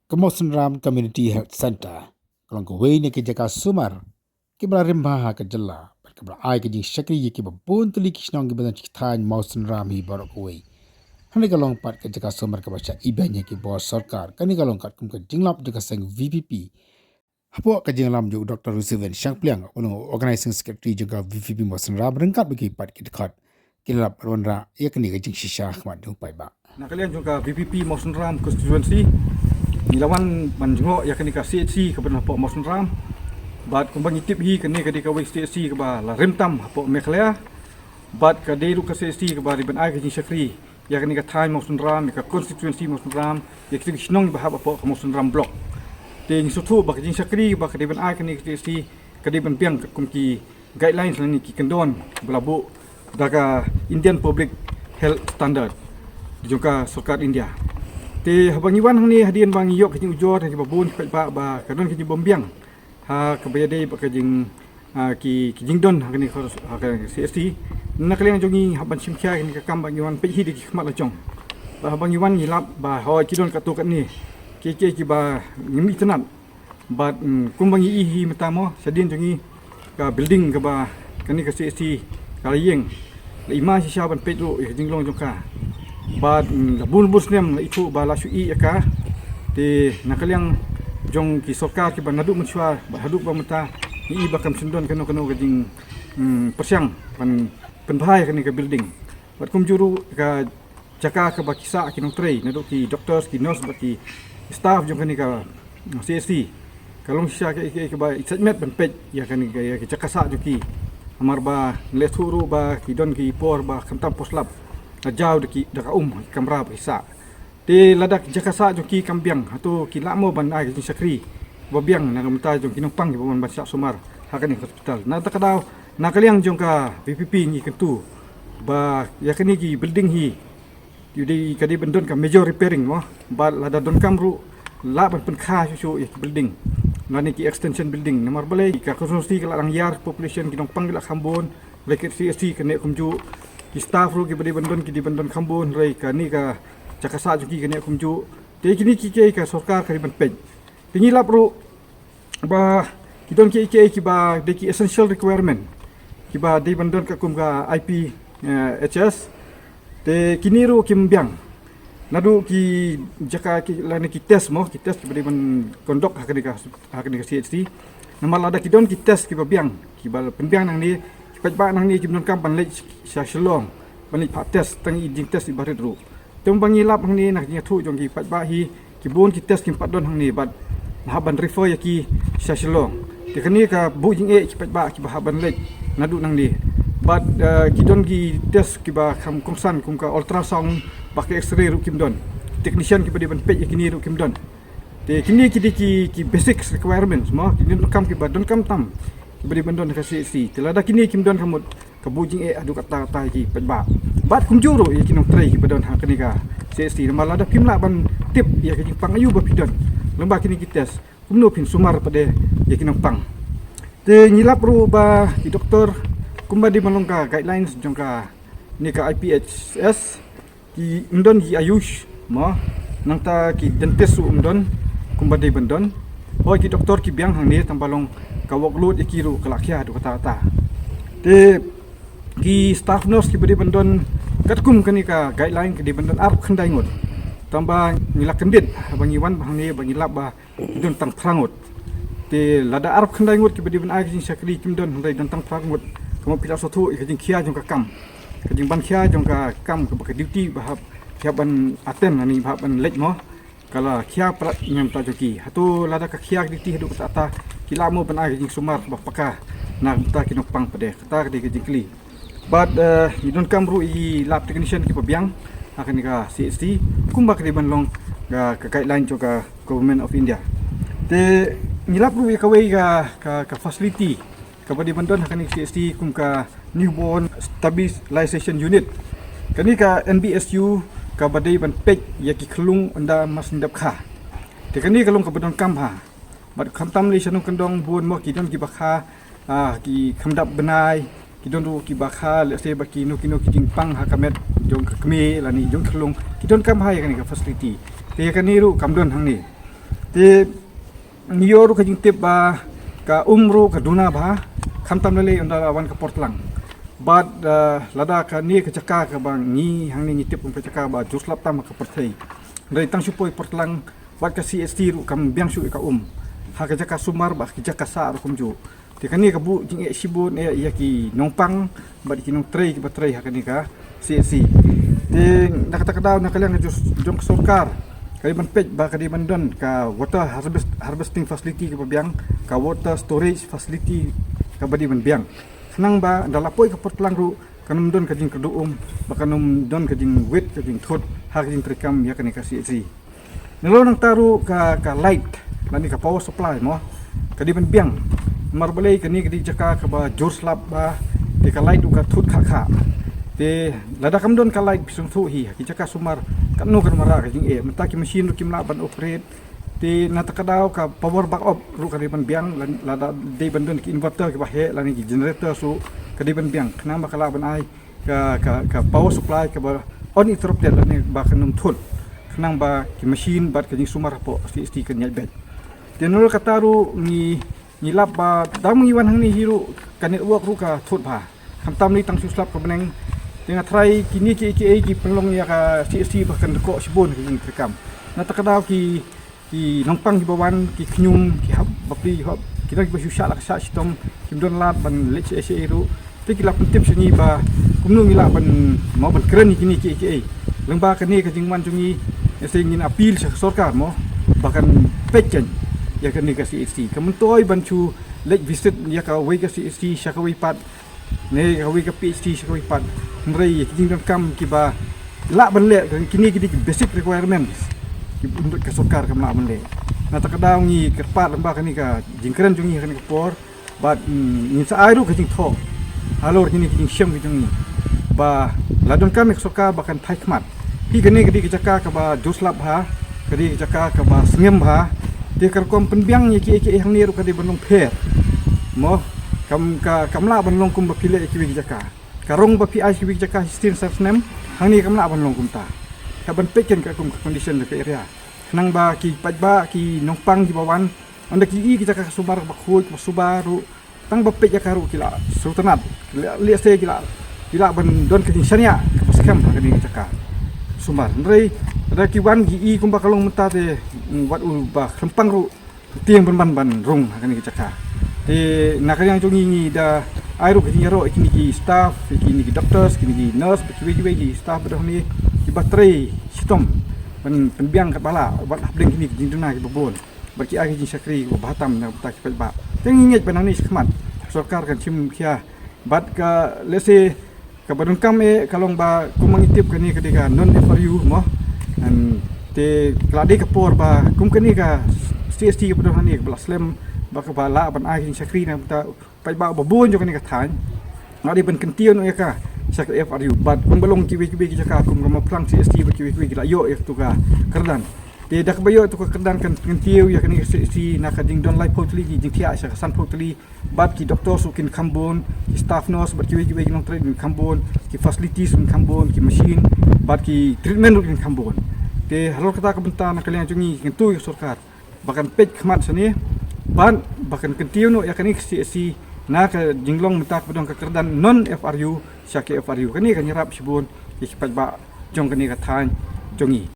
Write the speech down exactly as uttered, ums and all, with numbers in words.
Ka Mawsynram Community Health Centre ka long kawei na ki jaka sumar kiba la rim bha ha ka jylla bad kaba la ai ka jingshakri ïa kiba bun tylli ki shnong kiba don ha ki thaiñ Mawsynram hi baroh kawei. Hangne ka long pat ka jaka sumar kaba shah ibeiñ ha ki bor sorkar. Kane ka long katkum ka jinglap jong ka seng V P P hapoh ka jingïalam jong u Doctor Rusiven Shangpliang, u long u Organizing Secretary jong ka V P P Mawsynram, ryngkat bad ki pat ki dkhot ki la lap wanrah ïa kane ka jingshisha ha khmat jong u paidbah. Na ka liang jong ka V P P Mawsynram Constituency, ngi la wan ban jngoh ïa kane ka C H C kaba don hapoh Mawsynram. Bad kumba ngi tip hi, kane ka dei kawei C H C kaba la rim tam hapoh Meghalaya. Bad ka dei ruh ka C H C kaba dei ban ai ka jingshakri ïa kane ka thaiñ Mawsynram, ïa ka constituency Mawsynram, ïa kita ki shnong ba hap hapoh ka Mawsynram Block. Te ngi sngewthuh ba ka jingshakri ba ka dei ban ai kane ka C H C ka dei ban biang katkum ki guidelines lane ki kyndon ba la buh da ka Indian Public Health Standard jong ka sorkar India. Te haba ngi wan hangne, hadien ba ngi ïoh ka jingujor na kiba bun ki paidbah ba ka don ka jingbymbiang ha kaba ïadei bad ka jing, ah, ki, ki jingdon ha kane ka, ha ka C H C. Na ka liang jong ngi hap ban shim khia ïa kane ka kam ba ngi wan peit hi da ki khmat la jong. Ba haba ngi wan ngi lap ba hooid ki don katto katne kiei kiei kiba ngim itynnad. Bad, mm, kumba ngi i hi mynta mo, shadien jong ngi ka building kaba kane ka C H C ka la ïeng, la i ma shisha ban peit ruh ïa ka jinglong jong ka. Bad, mm, la bun bun snem la ithuh ba la shu ïeh ïa ka. Te na ka liang jong ki sorkar kiba naduh mynshuwa bad haduh ba mynta, ngi i ba kam shym don kano kano ka jing, mm, pyrshang ban pynbha ïa kane ka building. Bad kumjuh ruh ka jaka kaba ki sah ki nongtrei, naduh ki doctors, ki nurse bad ki staff jong kane ka, mm, C H C, ka long shisha kaei kaei kaba i sait met ban peit ïa kane ka, ïa ka jaka sah jong ki. Namar ba ngi la ithuh ruh ba ki don ki por ba khamtam por slap la jaw da ki, da ka um ki kamra ba ki sah. Te lada ka jaka sah jong ki kam biang, hato ki lah mo ban ai ka jingshakri ba biang na ka bynta jong ki nongpang kiba wan ban shah sumar ha kane ka hospital? Na kata ka daw, na ka liang jong ka V P P ngi kyntu ba ïa kine ki building hi, ki dei, ka dei ban don ka major repairing mo. Bad lada donkam ruh, lah ban pynkha shuh shuh ïa ki building lane ki extension building. Namar balei, ka constituency ka la dang ïar population, ki nongpang ki la kham bun, hynrei ka C H C ka neh kumjuh, ki staff ruh kiba dei ban don ki dei ban don kham bun, hynrei kane ka jaka sah jong ki ka neh kumjuh. Te kine kiei kiei ka sorkar ka dei ban peit. Te ngi lap ruh ba ki don kiei kiei kiba dei ki essential requirement kiba dei ban don katkum ka I P, eh, H S. Te kine ruh kim biang. Naduh ki jaka ki, lane ki test mo, ki test kiba dei ban conduct ha kane ka, ha kane ka C H C. Namar lada ki don ki test kiba biang, kiba pynbiang nangne, ki paidbah nangne kim donkam ban leit sha Shillong ban leit phah test, tang i jingtest iba rit ruh. Te kumba ngi lap hangne na ka jingïathuh jong ki paidbah hi, ki bun ki test kim pat don hangne bad la hap ban refer ïa ki sha Shillong. Te kane ka buh jingeh ki paidbah kiba hap ban leit naduh nangne. Bad, eh, ki don ki test kiba kham kongsan kum ka ultrasound bad ka X-ray ruh kim don. Technician kiba dei ban peit ïa kine ruh kim don. Te kine ki dei ki, ki basic requirements mo, kine donkam kiba donkam tam kiba dei ban don ha ka C H C. Te lada kine kim don ka mut, ka buh jingeh haduh katta katta ïa ki paidbah. Bad kumjuh ruh ïa ki nongtrei kiba don ha kane ka C H C. Namar lada phim lah ban tip ïa ka jingpang aïu ba phi don lyngba kine ki test, kumno phin sumar pat ïa ki nongpang. Te ngi lap ruh ba ki doktor, kumba dei ban long ka guidelines jong kane ka I P H S, ki ym don ki AYUSH mo, nangta ki dentist ruh ym don kumba dei ban don. Hooid, ki doktor ki biang hangne, tangba long ka workload ïa ki ruh ka la khia haduh katta katta. Te ki staff nurse kiba dei ban don katkum kane ka guideline ki dei ban don arphew khyndai ngut. Tangba ngi la kyndit haba ngi wan hangne ba ngi lap ba ki don tang phra ngut. Te lada arphew khyndai ngut kiba dei ban ai ka jingshakri kim don, hynrei don tang phra ngut, ka mut phi la sngewthuh ïa ka jingkhia jong ka kam, ka jingban khia jong ka kam, kaba ka duty ba hap, ki hap ban attend lane ba hap ban leit mo, ka la khia palat na ka bynta jong ki. Hato lada ka khia ka duty haduh katta katta, ki lah mo ban ai ka jingsumar ba paka na ka bynta ki nongpang pat de? Kata ka dei ka jingkylli. Bad, eh, ngi donkam ruh ïa ki lab technician kiba biang ha kane ka C H C, kumba ka dei ban long ka, ka guideline jong ka Government of India. Te ngi lap ruh ïa kawei ka, ka, ka facility kaba dei ban don ha kane ka C H C, kum ka Newborn Stabilization Unit. Kane ka N B S U kaba dei ban peit ïa ki khyllung ynda mar syn dep kha. Te kane ka long kaba donkam bha. Bad khamtam lei sha nongkyndong bun mo, ki don kiba kha, ah, ki kham dap bnai, ki don ruh kiba kha, let's say, bad kino kino ki jingpang ha ka met jong ka kmie lane jong ka khyllung, ki donkam bha ïa kane ka facility. Te ïa kane ruh kam don hangne. Te ngi ïoh ruh ka jingtip ba ka um ruh ka duna bha, khamtam lei lei ynda la wan ka por tlang. Bad lada kane ka jaka kaba ngi hangne ngi tip kum ka jaka ba jur slap tam ha ka pyrthei, hynrei tang shu poi por tlang bad ka C H C ruh kam biang shuh ïa ka um ha ka jaka sumar bad ka jaka sah ruh kumjuh. Te kane ka buh jingeh shibun eh ïa ki nongpang bad ki nongtrei kiba trei ha kane ka C H C. Te na kata ka daw na ka liang jong ka sorkar ka dei ban peit ba ka dei ban don ka water harvest, harvesting facility kaba biang, ka water storage facility kaba dei ban biang, khnang ba ynda la poi ka por tlang ruh kan ym don ka jingkyrduh um bad kan ym don ka jingwit ka jingthut ha ka jingtreikam ïa kane ka C H C. Nalor nangta ruh ka, ka light lane ka power supply mo ka dei ban biang. Namar balei kane ka dei jaka kaba jur slap bha, te ka light ruh ka thut khah khah. Te lada kam don ka light phi sngewthuh hi ha ki jaka sumar katno kan wanrah ka jingeh, mynta ki machine ruh kim lah ban operate. Te na kata ka daw ka power backup ruh ka dei ban biang, lada dei ban don ki inverter kiba heh lane ki generator ruh ka dei ban biang, khnang ba ka lah ban ai ka, ka, ka power supply kaba uninterrupted lane ba kan ym thut, khnang ba ki machine bad ka jingsumar hapoh C H C kan ïaid beit. Te nalor kata ruh ngi, ngi lap ba da ngi wan hangne hi ruh ka network ruh ka thut bha, khamtam lei tang shu slap ka bneng. Te nga tharai kine kiei kiei ki pynlong ïa ka C H C ba kan dkoh shibun ka jingtreikam. Na kata ka daw ki ki nongpang kiba wan, ki khñium, ki hap bapli, hap ki nong kiba shu shah la ka shah shitom, kim don lad ban leit shaei shaei ruh. Te ki la pyntip sha ngi ba kumno ngi lah ban, mo, ban kren ïa kine kiei kiei. Lyngba kane ka jingwan jong ngi, ïa, sa ngin appeal sha ka sorkar mo ba kan peit kein ïa kane ka C H C. Ka myntoi ban shu leit visit ïa kawei ka C H C sha kawei pat, ne kawei ka P H C sha kawei pat, hynrei ki jingdonkam kiba lah ban leh, kine ki dei ki basic requirements ki, ka sorkar kam lah ban leh. Na kata ka daw ngi kyrpad lyngba kane ka jingkren jong ngi ha kane ka por, bad, mm, ngin sa ai ruh ka jingthoh halor kine ki jingshem ki jong ngi ba la donkam ïa ka sorkar ba kan thait khmat. Hi kane ka dei ka jaka kaba jur slap bha, ka dei ka jaka kaba sngem bha. Te ka rukom pynbiang ïa kiei kiei hangne ruh ka dei ban long pher. Mo, kam, ka, kam lah ban long kumba phi leh ïa kiwei ki jaka. Ka rong ba phi ai kiwei ki jaka shisien san snem, hangne kam lah ban long kumta. Hap ban peit kein ka kum ka condition jong ka area, khnang ba ki paidbah, ki nongpang kiba wan, ynda ki i ki jaka ka sumar kaba khuid kaba suba ruh, tang ba peit ïa ka ruh ki la sngewtynnat, ki la, lehse ki la, ki lah ban don ka jingshaniah kaba skhem ha kane ka jaka sumar. Hynrei lada ki wan ki i kumba ka long mynta te, mm, wat u ba khlem pang ruh, tieng ban ban ban rung ha kane ka jaka. Te na ka liang jong ngi ngi da ai ruh ka jingïaroh ïa kine ki staff, ïa kine ki doctors, kine ki nurse, bad kiwei kiwei ki staff ba don hangne kiba trei shitom ban pynbiang katba lah wat hapdeng kine ki jingduna kiba bun. Bad ki ai ki jingshakri kiba bha tam na ka bynta ki paidbah. Te ngi ngeit ba nangne shakhmat ka sorkar kan shim khia. Bad ka, lehse kaba donkam eh ka long ba kumba ngi tip kane ka dei ka non F R U mo. Te ka la dei ka por ba kum kane ka C H C kaba don hangne kaba la slem, ba kaba lah ban ai ka jingshakri na ka bynta paidbah ba bun jong kane ka thaiñ, nga dei ban kyntiew noh ïa ka sha ka F R U. Bad kumba long kiwei kiwei ki jaka kum ka Mawphlang C H C bad kiwei kiwei ki la ïoh ïa katu ka kyrdan. Te da kaba ïoh ïa katu ka kyrdan kan kyntiew ïa kane ka C H C na ka jingdon laiphew tylli ki jingthiah sha ka sanphew tylli. Bad ki doctors ruh kin kham bun, ki staff nurse bad kiwei kiwei ki nongtrei kin kham bun, ki facilities kin kham bun, ki machine bad ki treatment ruh kin kham bun. Te halor kata ka bynta na ka liang jong ngi ngi kyntu ïa ka sorkar ba kan peit khmat shane, bad ba kan kyntiew noh ïa kane ka C H C na ka jinglong mynta kaba don ka kyrdan non F R U sha ka F R U. Kane kan ïarap shibun ïa ki paidbah jong kane ka thaiñ jong ngi.